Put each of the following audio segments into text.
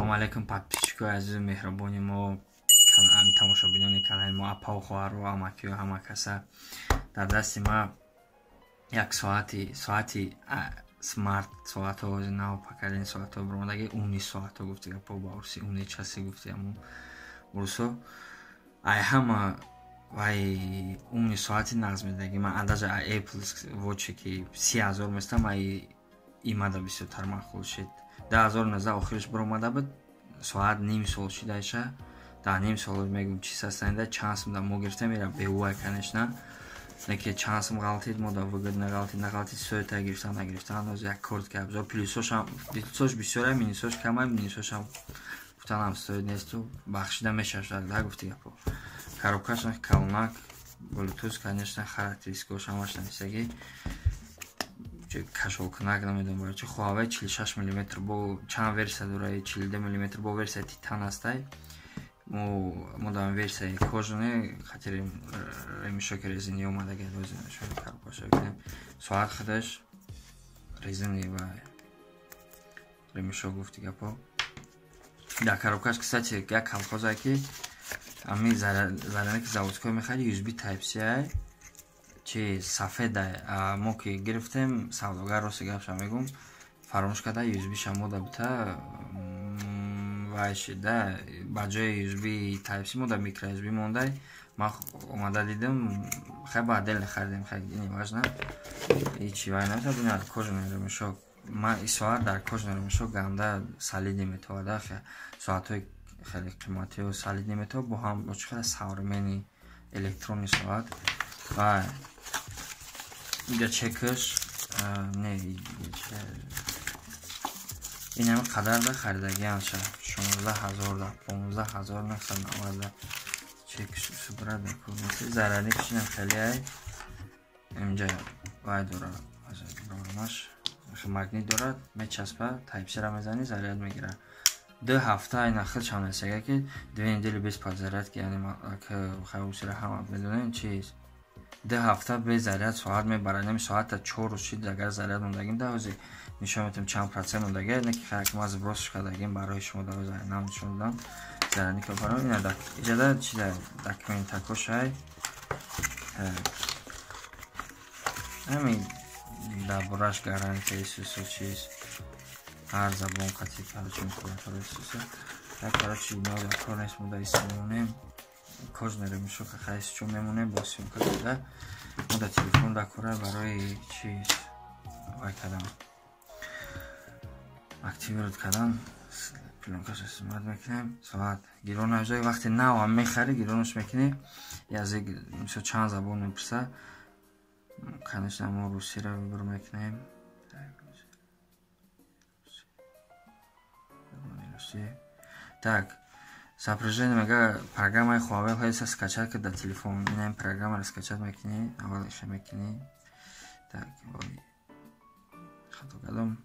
Салому алейкум, подписчикои азизу меҳрубони мо, тамошобинони канали мо, апау, хоҳару, амакиё, ҳама каса. Дар дасти ма як соати смарт, соатҳо, нав поколение соатҳо баромадаги, умный соатҳо гуфти гапо, ба урси умный часы гуфти ҳамун урусо. Ай ҳама вай умный соати нағз медаги ман, даже Apple Watch, ки 30 000 местам, ай имада бисёртар маъқул шид. 2019 охириш баромада буд соат, ним сол шидайша. Дар ним сол мегум чиз ҳастанида, чанд сум да мо гирифтем, ира беуай, конечно, неки чанд сум ғалтид, мо да выгодно ғалтид, нағалтид, соата гирифтан, нагирифтан, ҳозир як короткий обзор. Плюсош бисёра, минусош камай, минусошам гуфтанам стоит несту, бахшида мешавад, да, гуфти гапо. Коробкаш калонак, Bluetooth, конечно, характеристикош ҳамаш нависагӣ, кашолкунак, намедонам барои чи. Хуавей 46 миллиметр, бо чанд версия дора, 42 миллиметр, бо версияи титан ҳастай. Мо дар версияи кожаный, хатири ремешоки резини омадаги. Коробкаша бинем, соат худаш резини ва ремешок, гуфти гапо. Дар коробкаш, кстати, як колхозае, ки ами зарядники заводской мехари, USB Type C чи сафеда. Мо ки гирифтем, савдогар, рости гапша мегум, фаромӯш карда USB ша мода бита вай шида, ба ҷои USB Type C мода микро USB мондай. Ман омада дидам, хай, ба отдельно харидем, хай, не важно, ҳичи вай намешавад. Бина, кожаный ремешок. Ман и соат дар кожаный ремешок ганда солидный метавада, соатҳои хеле қиматио солидный метавад, бо ҳам бо чӣ хеле современный электронный соат. Ва инҷа чекаш не, ин ҳами қадар да харидагиам ша, 16 000 да, 15 990. Чекш субрат. Зарядникш инам хеле ай, инҷа вай дора, ромаш магнит дорад, мечаспа, Type C ра мезанӣ, заряд мегирад. 2 ҳафта ина хел чанд ки 2 недели без подзарядки, яъне хаусира ҳама медонем чиз, 2 ҳафта без заряд соат мебарад. Нами соата 4 рӯз шид, агар заряд мондагим. Да, ҳозир нишон метавем чанд процент мондаги, не ки хайк ма сбросш кардагим барои шумо, да, нам нишон додам. Зарядника баром ина иҷада чи документакошай, ҳамин дар бораш гарантия исусу чиз, ҳар забон қати, короче, мухолафаро. Так, короче, ино дар кор нест, мо дар истимонем кожаный ремешока, хайс чун мемонем бо съёмка карда. Мо дар телефон дар кора, барои чиз вай кардам, активировать кардан, плёнкаш истимат мекунем. Соат гирон ҷои вақте нав ҳам мехарӣ, гиронаш мекунӣ, язык, мисол, чанд забон мепурса. Конечно, мо русиро выбор мекунем. Так, сопровождение мега, программаи Хуавей ҳоеса скачать кард дар телефон. Ина программаро скачать мекунӣ, аввал иша мекунӣ. Так, ой, хато кардам.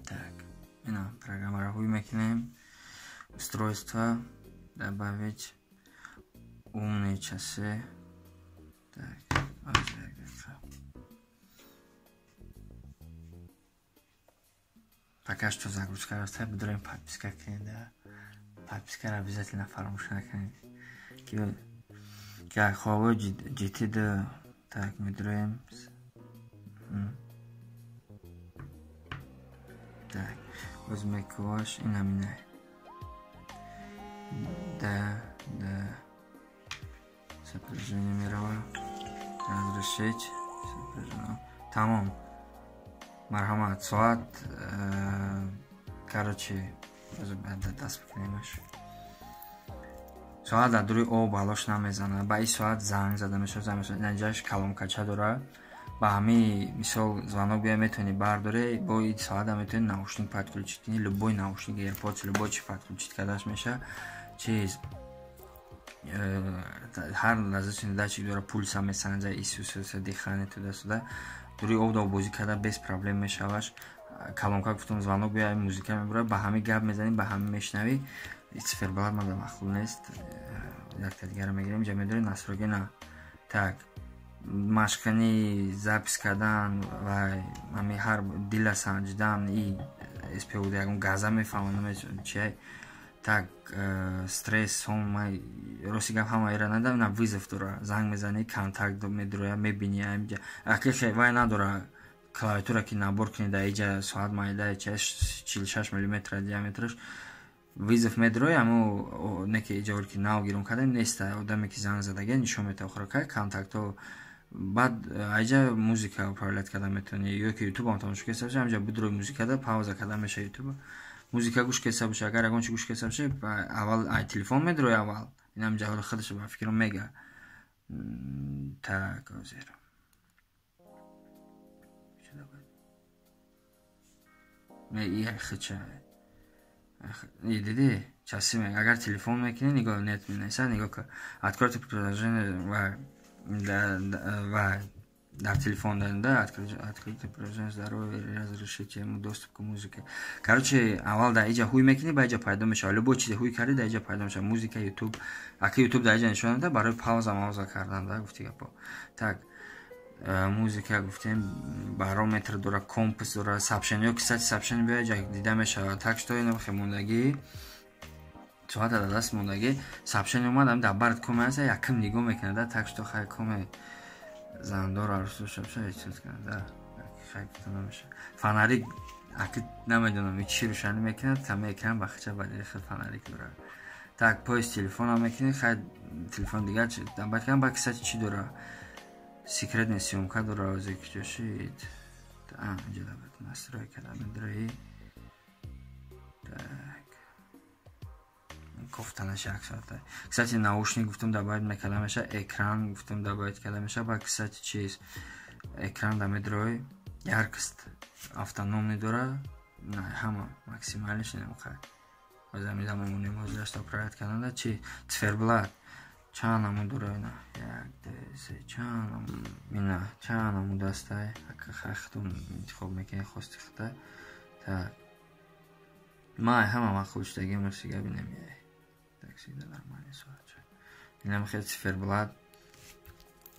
Так, ина программаро ҳуй мекунем, устройство добавить, умные часы. Так, як дақиқа, пока что загрузка рафта. Бидорем, подписка кунед, да, подпискаро обязательно фаромӯш накунед, ки Хуавей GT д. Так, медроем. Так, боз мекуваш, ин ҳамина, да, сопровождение мерава, разрешить, тамом, марҳамат, соат. Короче, даст бикунемаш, соат дар дури об балош намезанад. Ба ин соат занг зада мешавад, занг мешавад. Инҷаш колонкача дорад, ба ҳамаи, мисол, звонок бия, метавонӣ бардоре. Бо ин соата метавонӣ наушник подключить кунӣ, любой наушник, AirPods, любой чи подключить кардаш мешавад. Чиз, ҳар различный датчик дора, пульса месанҷа, исусуса, дыхание, туда-сюда. Дури об бозӣ карда без проблем мешаваш. Колонка гуфтам, звонок бия, музыка мебурад, ба ҳами гап мезанӣ, ба ҳами мешунавӣ. Циферблат мада маъқул нест, якта дигара мегирем. Инҷа медорӣ настройки на. Так, машқани запись кардан ва ҳами ҳар дила санҷидан и СПУ ягон газа мефаҳмам, намедонам чи. Так, стресс, сон, ман рости гап ҳама ира надам, на вызов дора, занг мезанӣ, контакт медроя, мебини инҷа. Аки вай надора клавиатура ки набор кунӣ дар иҷа соат майда 46 миллиметра диаметраш вызов медроя, аммо не ки иҷа ки нав гирон кардем неста, одаме ки занг задага нишон метавад хӯрока контактҳо. Баъд айҷа музика управлять карда метавонӣ, ё ки ютубам тамошо кеса боша, ҳамҷа бидрои музикада пауза карда меша ютуба. Музика гӯш кеса боша, агар ягон чи гӯш кеса боша, аввал ай телефон медрои аввал. Инам ҷаҳоли худаш ба фикрам мега. Так, ҳозир. Хича. Диди, часи мега. Агар телефон мекунӣ, нигоҳ нет менависа, нигоҳ кун. Откройте приложение ва дар телефон да, откройте приложение здоровье, разрешите ему доступ к музыке. Короче, аввал дар иҷа ҳуй мекунӣ, ба иҷа пайдо мешавад. Любой чизе ҳуй кардӣ, дар иҷа пайдо мешавад. Музика, ютуб. Аки ютуб дар иҷа нишон медиҳад барои пауза мауза кардан, да, гуфти гапо. Так, музика гуфтем, барометр дора, компас дора, сообщение, кстати, сообщение биё иҷа дида мешавад. Так что инам хемондагӣ соата дар даст мондагӣ, сообщение омад, дар бард коме аст, якм нигоҳ мекунад, да, так что хай коме зандор арӯсу шабша эҳсос кунад, да, хай гуфта намешавад. Фонарик аки намедонам чӣ рӯшанӣ мекунад, тама экран ба хича баъди хел фонарик дорад. Так, поиск телефонам мекунӣ, хай телефон дигар чи баъд кам, баъд кстати чӣ дора? Секретная съёмка дора, озе ки ҷошид. Инҷа баъд настройка да медрои. Так. Кофтанаш як соата. Кстати, наушник гуфтам добавить мекарда меша, экран гуфтам добавить карда меша, баъд кстати чиз экран да медрои, яркость автономный дора, на ҳама максимальныйш намехоҳад. Ҳозир ҳамин мемонем ҳозираш управлять кардан да чи циферблат чанд намуд дора ина? Як, ду, се, чанд намуд ина, чанд намуд астай? Ака хай худум интихоб мекунӣ хости худа. Так. Ман ҳама мақбул шудагим рости гап инамияй. Так, всегда нормальный соатча. Инам хел циферблат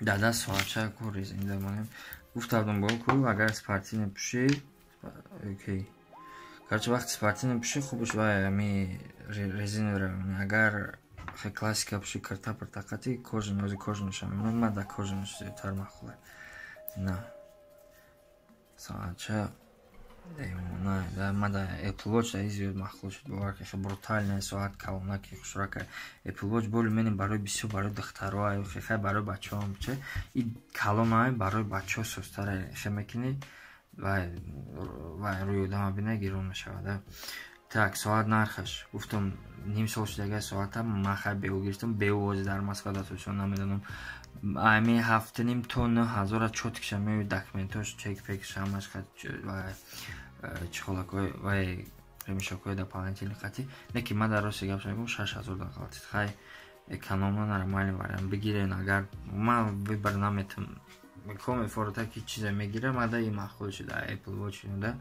дада соатча ку резинда монем. Гуфтам бо ку агар спортивный пӯшӣ, окей. Короче, вақти спортивный пӯшӣ хубш вай ами резиновый, агар хе классика пӯшӣ кирта пиртақати кожаный, ози кожаныйша мемонад, ман дар кожаныйш зиёдтар мақбулай. На. Соатча на, да, ман дар Apple Watch дар зиёд мақбул шуд, бовар ки хе брутальная соат калонаки хушрака. Apple Watch боли менем барои бисёр барои духтаро, хе барои бачаҳо че и калонай барои бачаҳо сустара хе мекунӣ вай вай рӯи одама бина гирон мешавад, да. Так, соат нархаш гуфтам ним сол шудага соата ман хай беу гирифтам, беу ози дар Москва дар Тоҷикистон намедонам. Ами 7,5 то 9 ҳазора чоткиша меои, документош, чек пекш ҳамаш ва чихолакҳои вай ремешокҳои дополнительный қати. Не ки ман дар рости гап мегӯям 6 ҳазор дар ғалтид. Хай экономно нормальный вариант бигирен, агар ман выбор наметам коме форота ки чизе мегирам, ада и мақбул шуда Apple Watch да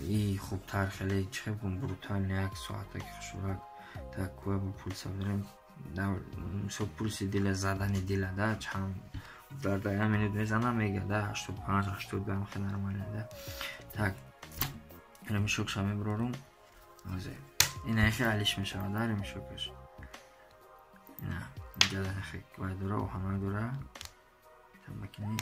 и хубтар хеле чӣ гум брутальный як соата ки хушрак. Так, куя бо пулса бирем, мисол пулси дила задани дила да чанд дар як минут мезанам мега да 85 80 грамм хеле нормально да. Так, ремешокша мебурорум ҳозир. Ина хе алиш мешавад да ремешокаш. Ина инҷа хе вай дора, оҳанак дора. Макини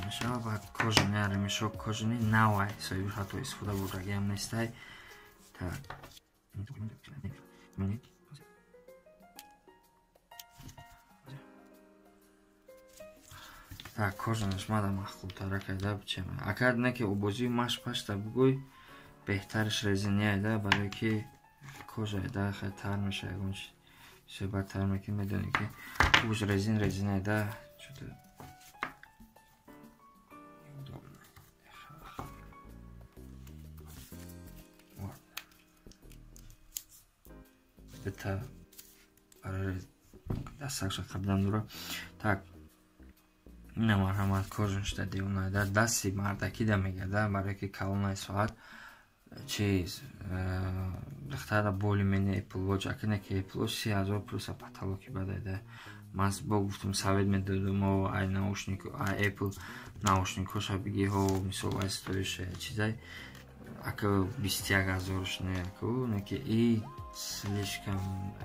мешавад, баъд кожаный ремешок, кожаный навай соҳиби ҳатто истифода бурдагиам нестай. Так. Так, кожаныйш мада махқултара карда бичем. Агар не ки обозии маш пашта бугӯй, беҳтариш резиния да, барое ки кожа да хеле тар меша, ягон чи суҳбат тар мекунӣ, медонӣ ки хубш резин резиния да чудо неудобно. Дута барои дастакша қаблан дура. Так, ина марҳамат кожан шуда девона да дасти мардакӣ да мега да, барое ки калонаи соат чиз духтара боли мени Apple Watch, аки не ки Apple Watch 30 ҳазор плюса потолоки бадай да. Ман бо гуфтам, совет медодам, ай наушник, ай Apple наушникҳоша биги, ҳо, мисол, ай стоиша чизай, ака, 21 ҳазорш не, аку, неки и слишком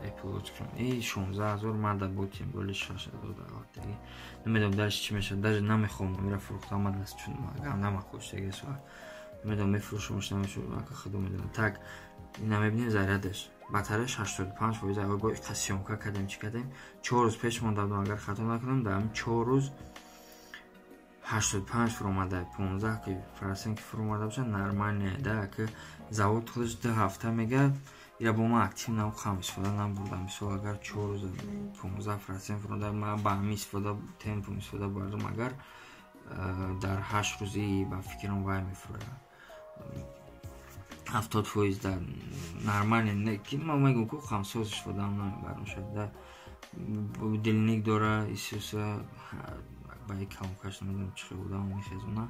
Apple Watch и 16 000 ман да ботим боли 6000 дар. Намедонам, дальше чӣ мешавад, даже намехоҳам амира фурӯхтам ман даст, чун намахӯш теги соат. Намедонам, мефурӯшамаш, намешавад, ака, худо медонад. Так, ина мебинем, зарядаш, батареяш 85%. Бо иқа съёмка кардем, чӣ кардем, 4 рӯз пеш монда будам, агар хато накунам, дар ҳамин 4 рӯз 85 фуромада, 15 ки процент ки фуромада бошад, нормально да. Ки завод худаш 2 ҳафта мега. Ира бо ман активно хам истифода набурдам. Мисол, агар 4 рӯз 15% фуромада, ман ба ҳамин истифода, темпом истифода бардам, агар дар 8 рӯзи, ба фикрам, вай мефурояд 70% да, нормально. Ки ман мегӯм, ку хамсоз истифодаам намебарам, шояд да. Будильник дора, исуса ба калонкаш, намедонам, чӣ хел будам, мехезона.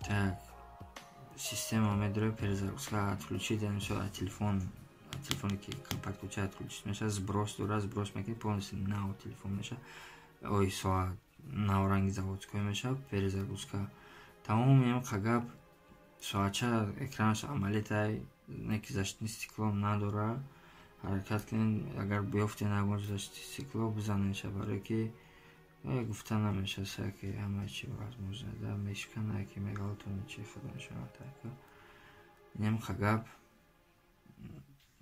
Так, система медора, перезагрузка, отключить, мисол, телефон, телефоне ки подключать, отключить мешавад. Сброс дора, сброс мекунӣ, полностью нав телефон мешавад, ой, соат навранги заводской мешавад. Перезагрузка, тамоми ин гап. Соатча экранаш AMOLED ай, неки защитный стекло надора. Ҳаракат кунед, агар биёфтед ягон защитный стекло бизанедша, барое ки гуфта намешаса, ки ҳама чи возможно да, мешикана, ки меғалтони, чи худо нишонад. Инем гап.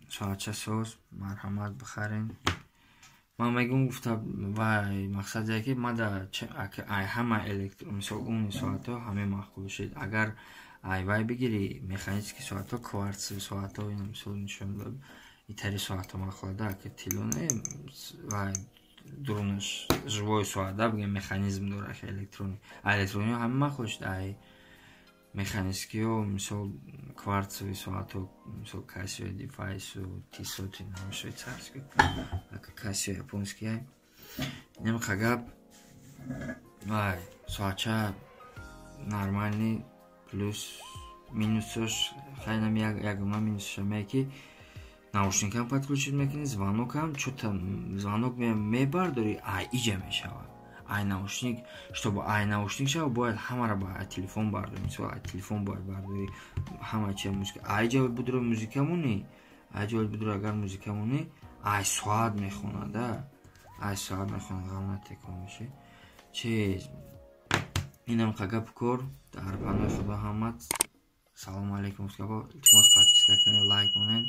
Соатча соз, марҳамат, бихарен. Ман мегӯм, гуфта, вай мақсаде ки мада ай ҳама электро, мисол, умный соатҳо ҳаме маъқул шид. Агар ай вай бигирӣ, механический соатҳо, кварцевый соатҳо, ина мисол нишон дод, итари соатҳо маъқулада, ки тилло не, вай дурунаш живой соат да, бигем, механизм дора, электрони. Электрони ҳама маъқул шид, ай механическиё, мисол, кварцевый соатҳо, мисол, Касио Дефайсу, Тиссоти швейцарский, Касио японский. Инамқа гап. Вай соатча нормальный, плюс минусош хайнам, ягона минусош аме ки наушникам подключить мекунӣ, звонокам чё-то звонок мебардорӣ, ай иҷа мешавад, ай наушник. Чтобы ай наушник шава, бояд ҳамаро ба телефон бардорӣ. Мисол, ай телефон бояд бардорӣ ҳама чи, музика ай ҷа будро, музика монӣ, ай ҷо будро, агар музика монӣ, ай соат мехонада, ай соат мехонад, ғам натекон меши чиз. Инам гап. Кор дар паноҳи худо ҳамат. Салому алейкум. Илтимос, подписка кунед, лайк монед.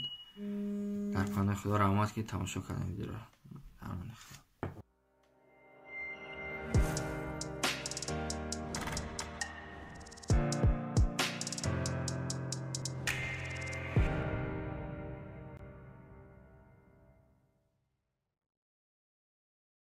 Дар паноҳи худо, раҳмат, ки тамошо кардем видеоро. Дар паноҳи худо.